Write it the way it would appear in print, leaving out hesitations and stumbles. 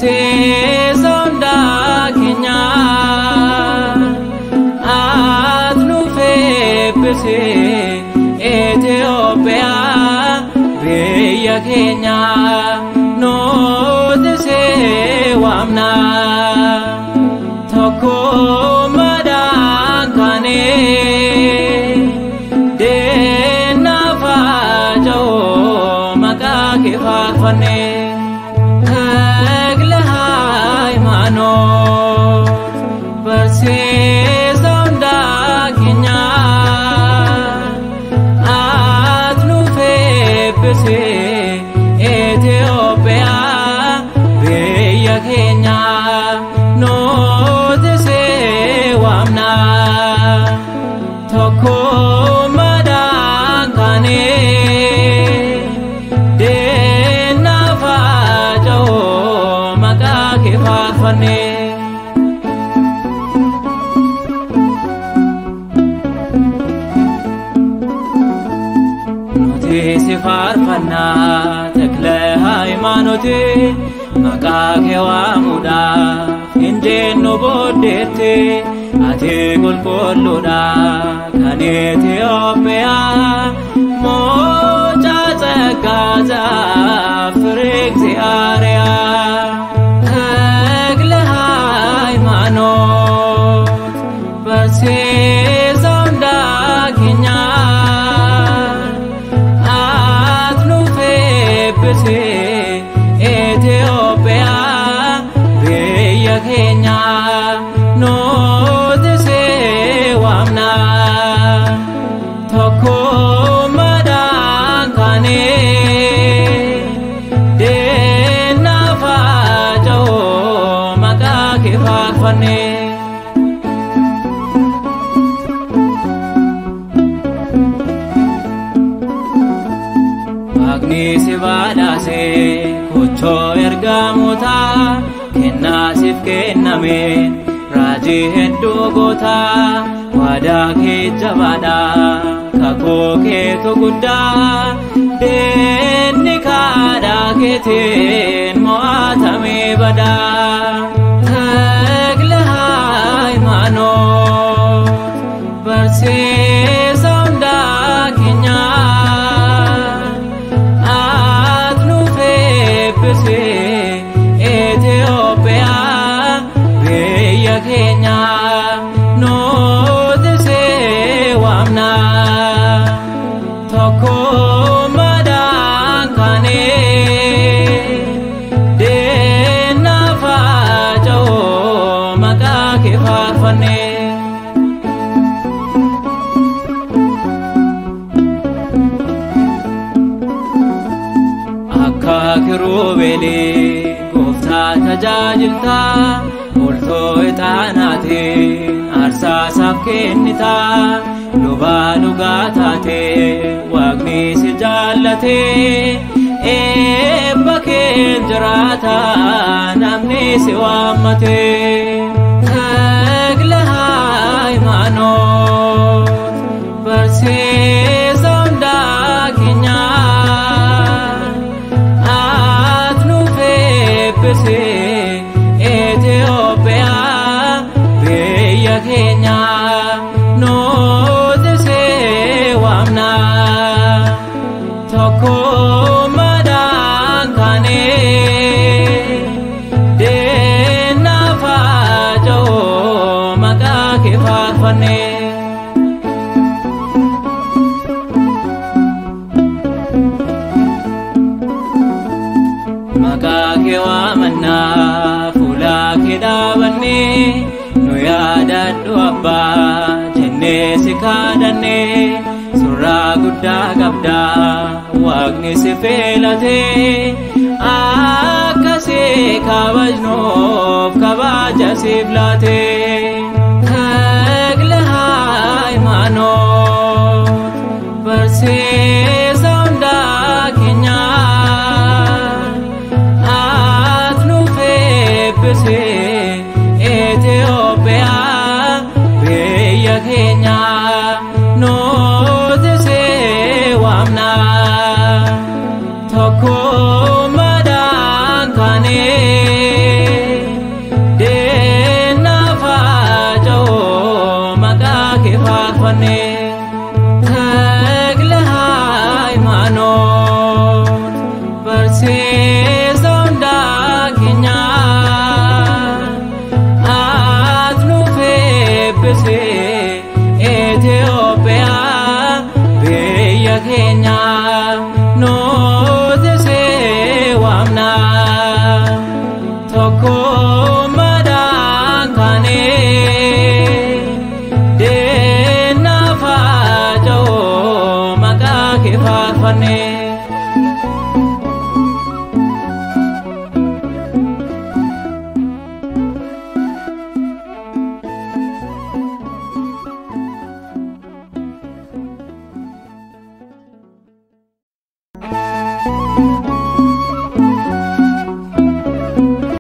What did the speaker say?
Barsiisa hundaa keenya ati nuuf eebbisi Itoophiyaa biyya keenya nuti si waamna. Tokkummaadhaan kaanee diina faaca'oo maqaa kee faarfannee. Takla Hayimaanoot barsiisa hundaa keenya ati nuuf eebbisi Itoophiyaa biyya keenya nuti si waamna. Tokkummaadhaan kaanee diina faaca'oo maqaa kee faarfannee. Nuti si faarfannaa Takla Hayimaanooti maqaa kee waamuudhaaf hin jennu booddeetti ati qulqulluudha kan Itoophiyaa moocaa ጸጋዛ ፍሬ እግዚአብሔር። ተክለ ሃይማኖት barsiisa hundaa keenya ati nuuf eebbisi Itoophiyaa biyya keenya nuti si waamna. Tokkummaadhaan kaanee diina faaca'oo maqaa kee faarfannee. Waaqni si badhaase kochoo ergamootaa kennaa siif kennameen raajii hedduu gootaa waadaa kee jabaadha kakuu keetu guddaa diinni kaadhaa keetiin mo'atamee badaa. Takla Hayimaanoot barsiisa hundaa keenya ati nuuf eebbisi Itoophiyaa biyya keenya nuti si waamna. Tokkummaadhaan kaanee diina faaca'oo maqaa kee faarfannee. Akka kirubeelii gooftaa tajaajiltaa oltoo ixaanaatiin aarsaa isaaf kennitaa lubaa dhugaa taatee waaqni si jaallatee eebba keen jiraata namni si waammatee. Takla Hayimaanoot barsiisa hundaa keenya ati nuuf eebbisi Itoophiyaa biyya keenya nuti si waamna. Tokkummaadhaan kaanee diina faaca'oo maqaa kee faarfannee. Maqaa kee waamannaa fuula kee dhaabannee nu yaadadhu abbaa jennee si kadhannee surraa guddaa qabdaa waaqni si filatee akka si kabajnuuf kabaja siif laatee. Takla Hayimaanoot barsiisa hundaa keenya ati nuuf eebbisi Itoophiyaa biyya keenya nuti si waamna. Tokkummaadhaan kaanee. Nuti si waamna. Tokkummaadhaan kaanee.